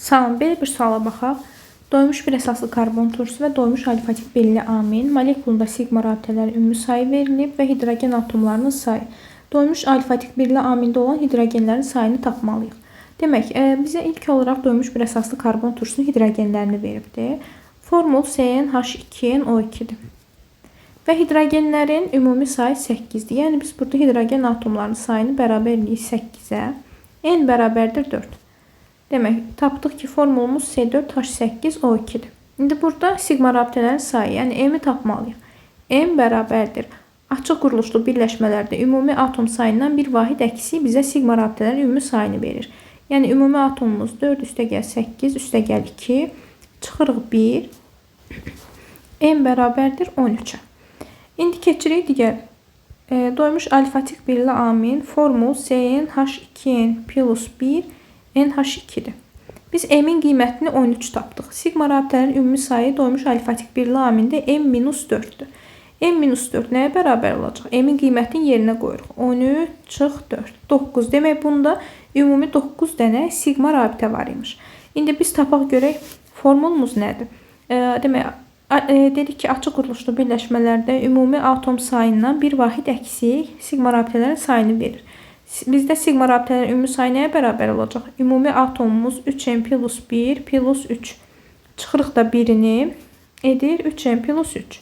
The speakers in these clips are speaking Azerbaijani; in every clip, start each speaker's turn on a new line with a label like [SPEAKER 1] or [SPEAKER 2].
[SPEAKER 1] Salam, belə bir suala baxaq. Doymuş bir əsaslı karbon turşusu və doymuş alifatik belli amin molekulunda siqma rabitələrin ümumi sayı verilib və hidrogen atomlarının sayı. Doymuş alifatik birli amində olan hidrogenlərin sayını tapmalıyıq. Demək, bizə ilk olaraq doymuş bir əsaslı karbon turşusunun hidrogenlərini veribdir. Formul CnH2nO2-dir. Və hidrogenlərin ümumi sayı 8-dir. Yəni biz burada hidrogen atomlarının sayını bərabər eləyirik 8-ə. N bərabərdir 4. Demək, tapdıq ki, formulumuz C4H8O2-dir. İndi burada siqma rabitələrin sayı, yəni M-i tapmalıyıq. M bərabərdir. Açıq quruluşlu birləşmələrdə ümumi atom sayından bir vahid əksik bizə siqma rabitələrin ümumi sayını verir. Yəni, ümumi atomumuz 4 üstəgəl 8 üstəgəl 2, çıxırıq 1, M bərabərdir 13-ə. İndi keçirik digər doymuş alifatik birli amin formul CnH2n plus 1 NH2-dir. Biz M-in qiymətini 13 tapdıq. Siqma rabitələrin ümumi sayı doymuş alifatik birli amində M minus 4-dür. M minus 4 nəyə bərabər olacaq? M-in qiymətini yerinə qoyuruq. 13 çıx 4, 9. Demək, bunda ümumi 9 dənə siqma rabitə var imiş. İndi biz tapaq görək formulumuz nədir? Demək, dedik ki, açıq quruluşlu birləşmələrdə ümumi atom sayından bir vahid əksik siqma rabitələrin sayını verir. Bizdə siqma rabitələrin ümumi sayı nəyə bərabər olacaq? Ümumi atomumuz 3m plus 1 plus 3. Çıxırıq da birini edir 3m plus 3.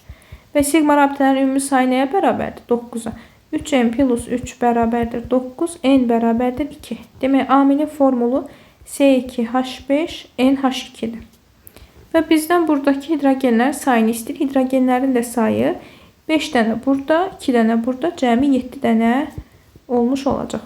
[SPEAKER 1] Və siqma rabitələrin ümumi sayı nəyə bərabərdir? 9-a. 3m plus 3 bərabərdir 9, n bərabərdir 2. Demək, amilin formulu C2H5NH2-dir. Və bizdən buradakı hidrogenlərin sayını istəyir. Hidrogenlərin də sayı 5 dənə burada, 2 dənə burada, cəmi 7 dənə olmuş olacaq.